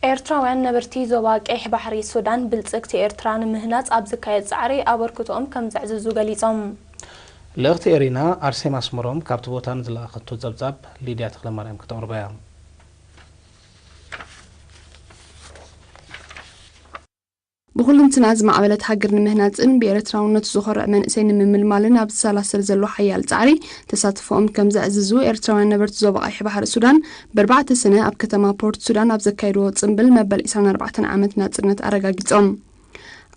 ኤርትራውያን ነበርቲ ዞባ ቀይሕ ባሕሪ ሱዳን ብልጽግቲ ኤርትራ ንምህናጽ ኣብ ዝካየድ ጻዕሪ ኣበርክቶኦም ከም ዘዕዝዙ ገሊጾም። ልእኽቲ ኤሪና ኣርሴማ ኣስመሮም ካብቲ ቦታ ንዝለኣኸቶ ጸብጻብ ሊድያ ተኽለማርያም ክተቕርቦ እያ። ብኹልንትና ዝማዕበለት ሃገር ንምህናጽን ብኤርትራውነቱ ዝኾርዕ መንእሰይ ንምምልማልን ኣብ ዝሰላሰል ዘሎ ሓያል ጻዕሪ ተሳትፎኦም ከም ዘዕዝዙ ኤርትራውያን ነበርቲ ዞባ ቀይሕ ባሕሪ ሱዳን በርባዕተ ሰነ ኣብ ከተማ ፖርት ሱዳን ኣብ ዘካየድዎ ጽምብል መበል ዕስራን ኣርባዕተን ዓመት ናጽነት ኣረጋጊጾም።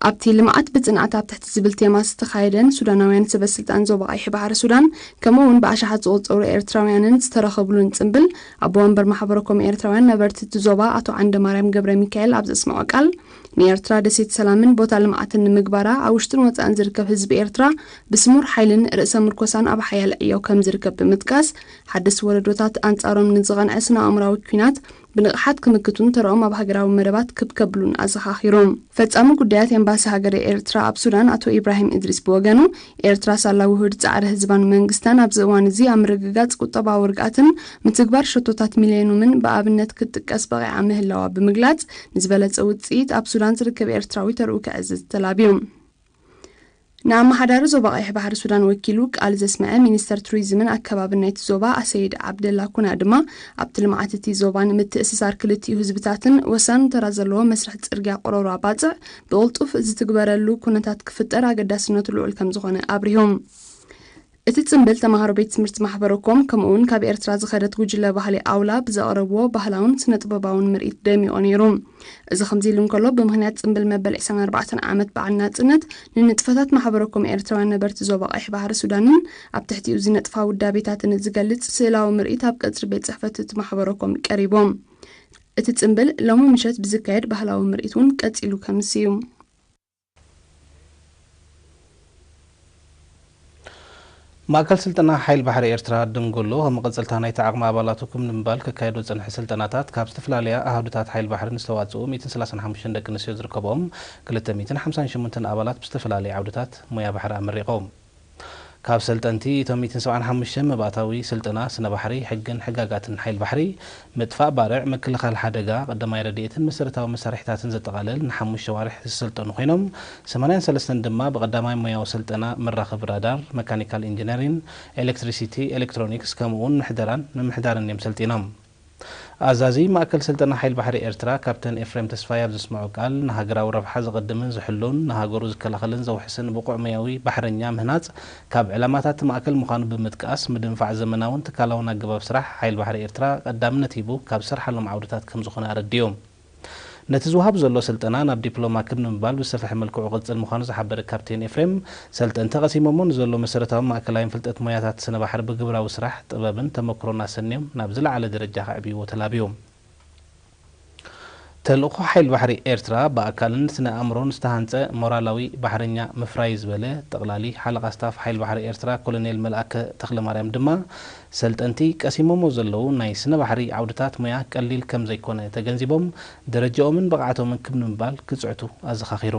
ኣብቲ ልምዓት ብጽንዓት ኣብ ትሕቲ ዝብል ቴማ ዝተኻየደን ሱዳናውያን ሰበ ስልጣን ዞባ ቀይሕ ባሕሪ ሱዳን ከምኡ እውን ብኣሽሓት ዝቑጸሩ ኤርትራውያንን ዝተረኸብሉን ጽምብል ኣቦ ወንበር ማሕበረ ኮም ኤርትራውያን ነበርቲ እቲ ዞባ ኣቶ ዓንደ ማርያም ገብረ ሚካኤል ኣብ ዘስምዖ ቃል ንኤርትራ ደሴት ሰላምን ቦታ ልምዓትን ንምግባራ ኣብ ውሽጥን ወጻእን ዝርከብ ህዝቢ ኤርትራ ብስሙር ሓይልን ርእሰ ምርኮሳን ኣብ ሓያል ዕዮ ከም ዝርከብ ብምጥቃስ ሓደስቲ ወለዶታት ኣንጻሮም ንዝቐንዐ ስነ ኣእምራዊ ኲናት ብንቕሓት ክምክቱን ተረኦም ኣብ ሃገራዊ መደባት ክብ ከብሉን ኣዘኻኺሩ። ፈጻሚ ጉዳያት ኤምባሲ ሃገረ ኤርትራ ኣብ ሱዳን ኣቶ ኢብራሂም እድሪስ ብወገኑ፣ ኤርትራ ሳላ ውሁድ ጻዕሪ ህዝባን መንግስታን ኣብዚ እዋን እዚ ኣብ ምርግጋጽ ቁጠባዊ ርግኣትን ምትግባር ሸቶታት ሚሌኑምን ብኣብነት ክትጥቀስ በቒዓ ምህላዋ ብምግላጽ፣ ንዝበለጸ ውጽኢት ኣብ ሱዳን ዝርከብ ኤርትራዊ ተርኡ ከዕዝዝ ተላብዩ። ንኣመሓዳሪ ዞባ ቀይሕ ባሕሪ ሱዳን ወኪሉ ቃል ዘስምዐ ሚኒስተር ቱሪዝምን ኣከባብን ናይቲ ዞባ ኣሰይድ ዓብደላ ኩና ድማ ኣብቲ ልምዓት እቲ ዞባን ምትእስሳር ክልቲኡ ህዝብታትን ወሳኒ ተራ ዘለዎ መስርሕ ጽርግያ ቆሮራ ባጽዕ ብቕልጡፍ ዝትግበረሉ ኩነታት ክፍጠር ኣገዳስነቱ ልዑል ከምዝኾነ ኣብሪሆም። እቲ ጽምብል ተማሃሮ ቤት ትምህርቲ ማሕበረ ኮም ከምኡ እውን ካብ ኤርትራ ዝኸደት ጉጅለ ባህሊ ኣውላ ብዘቕረብዎ ባህላውን ስነ ጥበባውን ምርኢት ደሚቑ ነይሩ። እዚ ከምዚ ኢሉ እንከሎ ብምኽንያት ጽምብል መበል ዕስራን ኣርባዕተን ዓመት በዓል ናጽነት ንንጥፈታት ማሕበረ ኮም ኤርትራውያን ነበርቲ ዞባ ቀይሕ ባሕሪ ሱዳንን ኣብ ትሕቲኡ ዝነጥፋ ውዳቤታትን ዝገልጽ ስእላዊ ምርኢት ኣብ ቀጽሪ ቤት ጽሕፈት እቲ ማሕበረ ኮም ቀሪቦም። እቲ ጽምብል ሎሚ ምሸት ብዝካየድ ባህላዊ ምርኢት እውን ቀጺሉ ከምስ እዩ። ማእከል ስልጠና ሓይል ባሕሪ ኤርትራ ደንጎሎ፣ ከም መቐጸልታ ናይቲ ዓቕሚ ኣባላቱ ክም ንምባል ከካየዶ ዝጸንሐ ስልጠናታት፣ ካብ ዝተፈላለያ ኣሃዱታት ሓይል ባሕሪ ንዝተዋጽኡ ሚእትን ሰላሳን ሓሙሽተን ደቂ ኣንስትዮ ዝርከብኦም ክልተ ሚእትን ሓምሳን ሸሞንተን ኣባላት ብዝተፈላለየ ዓውድታት ሞያ ባሕሪ ኣመሪቖም። ካብ ሰልጠንቲ እቶም ሚእትን ሰብዓን ሓሙሽተን መባእታዊ ስልጠና ስነ ባሕሪ፣ ሕግን ሕጋጋትን ሓይል ባሕሪ፣ ምጥፋእ ባርዕ፣ ምክልኻል ሓደጋ፣ ቀዳማይ ረድኤትን መሰረታዊ መሳርሒታትን ዘጠቓልል ንሓሙሽተ ዋርሕ ዝሰልጠኑ ኮይኖም፣ ሰማንያን ሰለስተን ድማ ብቐዳማይ ሞያዊ ስልጠና መራኸቢ ራዳር፣ መካኒካል ኢንጂነሪን፣ ኤሌክትሪሲቲ፣ ኤሌክትሮኒክስ ከምኡውን ምሕደራን ምምሕዳርን እዮም ሰልጢኖም። ኣዛዚ ማእከል ስልጠና ሓይል ባሕሪ ኤርትራ ካፕተን ኤፍሬም ተስፋይ ኣብ ዘስምዖ ቃል፣ ንሃገራዊ ረብሓ ዝቕድምን ዝሕሉን፣ ንሃገሩ ዝከላኸልን ዘውሕስን ብቑዕ ሞያዊ ባሕረኛ ምህናጽ ካብ ዕላማታት እቲ ማእከል ምዃኑ ብምጥቃስ፣ ምድንፋዕ ዘመናውን ትካላውን ኣገባብ ስራሕ ሓይል ባሕሪ ኤርትራ ቀዳምነት ሂቡ ካብ ዝሰርሓሎም ዓውድታት ከምዝኾነ ኣረዲኡ። ነቲ ዝወሃብ ዘሎ ስልጠና ናብ ዲፕሎማ ክብ ንምባል ብዝሰፍሐ መልክዑ ክቕጽል ምዃኑ ዝሓበረ ካፕቴን ኤፍሬም፣ ሰልጠንቲ ቀሲሞሞ ንዘሎ መሰረታዊ ማእከላይን ፍልጠት ሞያታት ስነ ባሕሪ ብግብራዊ ስራሕ፣ ጥበብን ተመክሮን ኣሰንዮም ናብ ዝለዓለ ደረጃ ከዕብይዎ ተላብዩ። ተልእኾ ሓይል ባሕሪ ኤርትራ ብኣካልን ስነ ኣእምሮን ዝተሃንጸ ሞራላዊ ባሕረኛ ምፍራይ ዝበለ ጠቕላሊ ሓለቓ ስታፍ ሓይል ባሕሪ ኤርትራ ኮሎኔል መልኣከ ተኽለማርያም ድማ ሰልጠንቲ ቀሲሞሞ ዘለዉ ናይ ስነ ባሕሪ ዓውድታት ሞያ ቀሊል ከም ዘይኮነ ተገንዚቦም፣ ደረጃኦምን ብቕዓቶምን ክብ ንምባል ክጽዕቱ ኣዘኻኺሩ።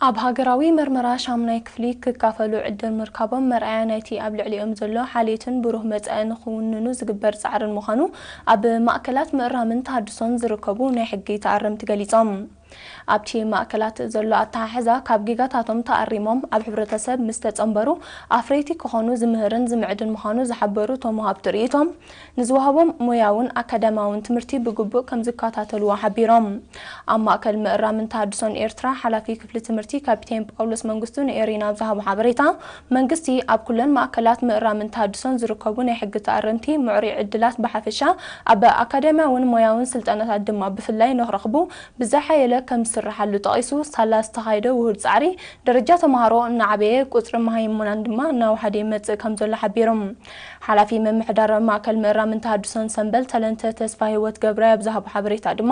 ኣብ ሃገራዊ መርመራ ሻሙናይ ክፍሊ ክካፈሉ ዕድል ምርካቦም መርኣያ ናይቲ ኣብ ልዕሊኦም ዘሎ ሓልዮትን ብሩህ መጻኢ ንኽውንኑ ዝግበር ጻዕርን ምዃኑ ኣብ ማእከላት ምእራምን ተሃድሶን ዝርከቡ ናይ ሕጊ ተኣረምቲ ገሊጾም። ኣብቲ ማእከላት ዘሎ ኣተሓሕዛ ካብ ጌጋታቶም ተኣሪሞም ኣብ ሕብረተሰብ ምስ ተጸንበሩ ኣፍረይቲ ክኾኑ ዝምህርን ዝምዕድን ምዃኑ ዝሓበሩ እቶም ወሃብቲ ርእይቶ፣ ንዝወሃቦም ሞያውን ኣካዳሚያውን ትምህርቲ ብግቡእ ከም ዝከታተልዎ ሓቢሮም። ኣብ ማእከል ምእራምን ተሃድሶን ኤርትራ ሓላፊ ክፍሊ ትምህርቲ ካፒቴን ጳውሎስ መንግስቱ ንኤሪና ኣብ ዝሃቦ ሓበሬታ፣ መንግስቲ ኣብ ኩለን ማእከላት ምእራምን ተሃድሶን ዝርከቡ ናይ ሕጊ ተኣረምቲ ምዕሩይ ዕድላት ብሓፈሻ ኣብ ኣካዳሚያውን ሞያውን ስልጠናታት ድማ ብፍላይ ንኽረኽቡ ብዝሓየለ ከም ዝስርሓሉ ጠቒሱ፣ ሳላ ዝተኻየደ ውሁድ ጻዕሪ ደረጃ ተምሃሮ እናዓበየ፣ ቁጽሪ መሃይሙናን ድማ እናወሓደ ይመጽእ ከም ዘሎ ሓቢሩ። ሓላፊ ምምሕዳር ማእከል ምእራምን ተሃድሶን ሰምበል ተለንተ ተስፋ ህይወት ገብረ ኣብ ዝሃቦ ሓበሬታ ድማ፣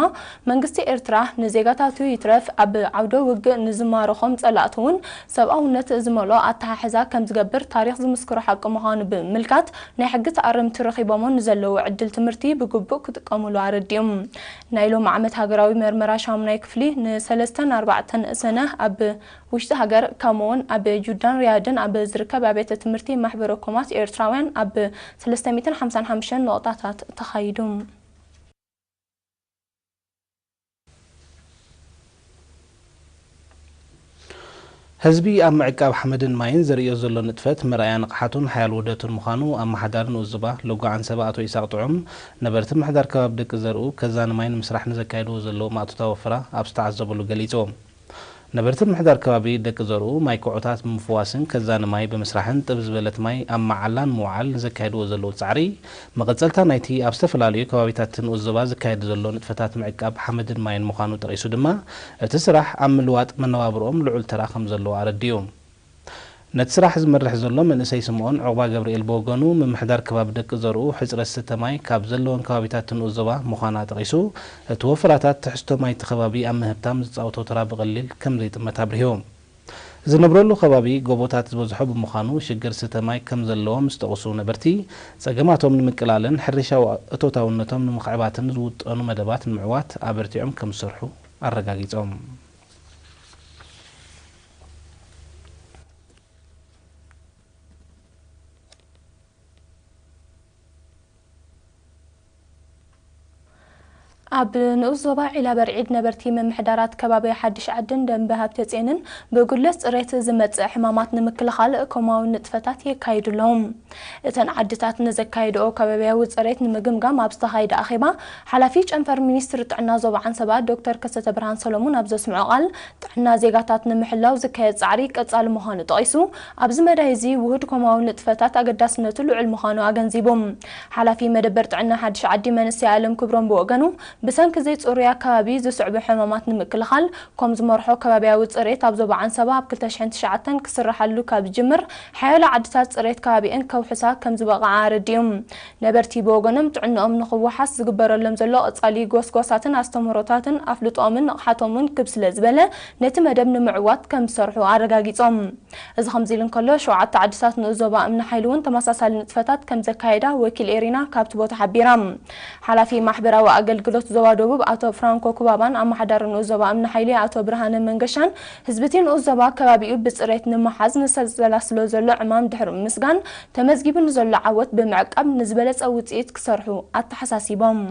መንግስቲ ኤርትራ ንዜጋታቱ ይትረፍ ኣብ ዓውደ ውግእ ንዝማረኾም ጸላእቱ እውን ሰብኣውነት ዝመልኦ ኣተሓሕዛ ከም ዝገብር ታሪኽ ዝምስክሮ ሓቂ ምዃኑ ብምምልካት፣ ናይ ሕጊ ተኣረምቲ ረኺቦሞ ንዘለዉ ዕድል ትምህርቲ ብግቡእ ክጥቀሙሉ ኣረዲኡ። ናይ ሎም ዓመት ሃገራዊ መርመራ ሻሙናይ ክፍሊ ንሰለስተን ኣርባዕተን ሰነ ኣብ ውሽጢ ሃገር፣ ከምኡውን ኣብ ጁዳን ሪያድን ኣብ ዝርከብ ኣብያተ ትምህርቲ ማሕበረ ኮማት ኤርትራውያን ኣብ ሰለስተ ሚእትን ሓምሳን ሓሙሽተን ነቑጣታት ተኻይዱ። ህዝቢ ኣብ ምዕቃብ ሓመድን ማይን ዘርእዮ ዘሎ ንጥፈት መርኣያ ንቕሓቱን ሓያል ውህደቱን ምዃኑ ኣመሓዳሪ ንኡስ ዞባ ሎጎ ዓንሰባ ኣቶ ይስሃቅ ጥዑም፣ ነበርቲ ምሕዳር ከባቢ ደቂ ዘርኡ ከዛኒ ማይ ንምስራሕ ንዘካየድዎ ዘለዉ ማእቶታዊ ወፈራ ኣብ ዝተዓዘቡሉ ገሊጹ። ነበርቲ ምሕዳር ከባቢ ደቂ ዘርኡ ማይ ኩዖታት ብምፍዋስን ከዛኒ ማይ ብምስራሕን ጥብ ዝበለት ማይ ኣብ መዓላ ንምውዓል ንዘካየድዎ ዘለዉ ጻዕሪ መቐጸልታ ናይቲ ኣብ ዝተፈላለዩ ከባቢታት ንኡስ ዞባ ዝካየድ ዘሎ ንጥፈታት ምዕቃብ ሓመድን ማይን ምዃኑ ጠቒሱ ድማ፣ እቲ ስራሕ ኣብ ምልዋጥ መነባብርኦም ልዑል ተራ ከም ዘለዎ ኣረዲኡ። ነቲ ስራሕ ዝመርሕ ዘሎ መንእሰይ ስምኦን ዑቕባ ገብርኤል ብወገኑ፣ ምምሕዳር ከባቢ ደቂ ዘርኡ ሕጽረት ዝስተ ማይ ካብ ዘለወን ከባቢታት ንኡስ ዞባ ምዃና ጠቒሱ፣ እቲ ወፈራታት ትሕዝቶ ማይ እቲ ከባቢ ኣብ ምህብታም ዝጻወቶ ተራ ብቐሊል ከም ዘይጥመት ኣብሪሁ። ዝነብረሉ ከባቢ ጎቦታት ዝበዝሖ ብምዃኑ ሽግር ዝስተ ማይ ከም ዘለዎ ምስ ጠቕሱ ነበርቲ፣ ጸገማቶም ንምቅላልን ሕርሻዊ እቶታውነቶም ንምኽዕባትን ዝውጠኑ መደባት ንምዕዋት ኣበርቲዖም ከም ዝሰርሑ ኣረጋጊጾም። ኣብ ንኡስ ዞባ ዒላ በርዒድ ነበርቲ ምምሕዳራት ከባቢ ሓድሽ ዓድን ደንበ ሃብተጼንን ብጉድለት ጽሬት ዝመጽእ ሕማማት ንምክልኻል ኮማዊ ንጥፈታት የካይዱ ኣለዉ። እተን ዓድታት ንዘካየድኦ ከባብያዊ ጽሬት ንምግምጋም ኣብ ዝተኻየደ ኣኼባ፣ ሓላፊ ጨንፈር ሚኒስትሪ ጥዕና ዞባ ዓንሰባ ዶክተር ከሰተ ብርሃን ሰሎሞን ኣብ ዘስምዖ ቃል፣ ጥዕና ዜጋታት ንምሕላው ዝካየድ ጻዕሪ ቀጻሊ ምዃኑ ጠቒሱ፣ ኣብዚ መዳይ እዚ ውሁድ ኮማዊ ንጥፈታት ኣገዳስነቱ ልዑል ምዃኑ ኣገንዚቡ። ሓላፊ መደበር ጥዕና ሓድሽ ዓዲ መንእሰይ ኣለም ክብሮም ብወገኑ፣ ብሰንኪ ዘይጽሩይ ኣከባቢ ዝስዕቡ ሕማማት ንምክልኻል፣ ኮም ዝመርሖ ከባብያዊ ጽሬት ኣብ ዞባ ዓንሰባ ኣብ ክልተ ሽሕን ትሽዓተን ክስርሓሉ ካብ ዝጅምር፣ ሓያሎ ዓድታት ጽሬት ከባቢአን ከውሕሳ ከም ዝበቕዓ ኣረዲኡ። ነበርቲ ብወገኖም፣ ጥዕንኦም ንኽወሓስ ዝግበረሎም ዘሎ ቀጻሊ ጎስጓሳትን ኣስተምህሮታትን ኣፍልጦኦምን ንቕሓቶምን ክብ ስለ ዝበለ፣ ነቲ መደብ ንምዕዋት ከም ዝሰርሑ ኣረጋጊጾም። እዚ ከምዚ ኢሉ እንከሎ፣ ሸውዓተ ዓድታት ንኡስ ዞባ እምኒ ሓይሊ እውን ተመሳሳሊ ንጥፈታት ከም ዘካየዳ ወኪል ኤሪና ካብቲ ቦታ ሓቢራ። ሓላፊ ማሕበራዊ ኣገልግሎት ዞባ ደቡብ ኣቶ ፍራንኮ ኩባባን ኣመሓዳሪ ንኡስ ዞባ እምኒ ሓይሊ ኣቶ ብርሃነ መንገሻን፣ ህዝቢ እቲ ንኡስ ዞባ ከባቢኡ ብጽሬት ንምሓዝ ንዘሰላስሎ ዘሎ ዕማም ድሕሪ ምምስጋን፣ ተመዝጊቡ ንዘሎ ዓወት ብምዕቃብ ንዝበለጸ ውጽኢት ክሰርሑ ኣተሓሳሲቦም።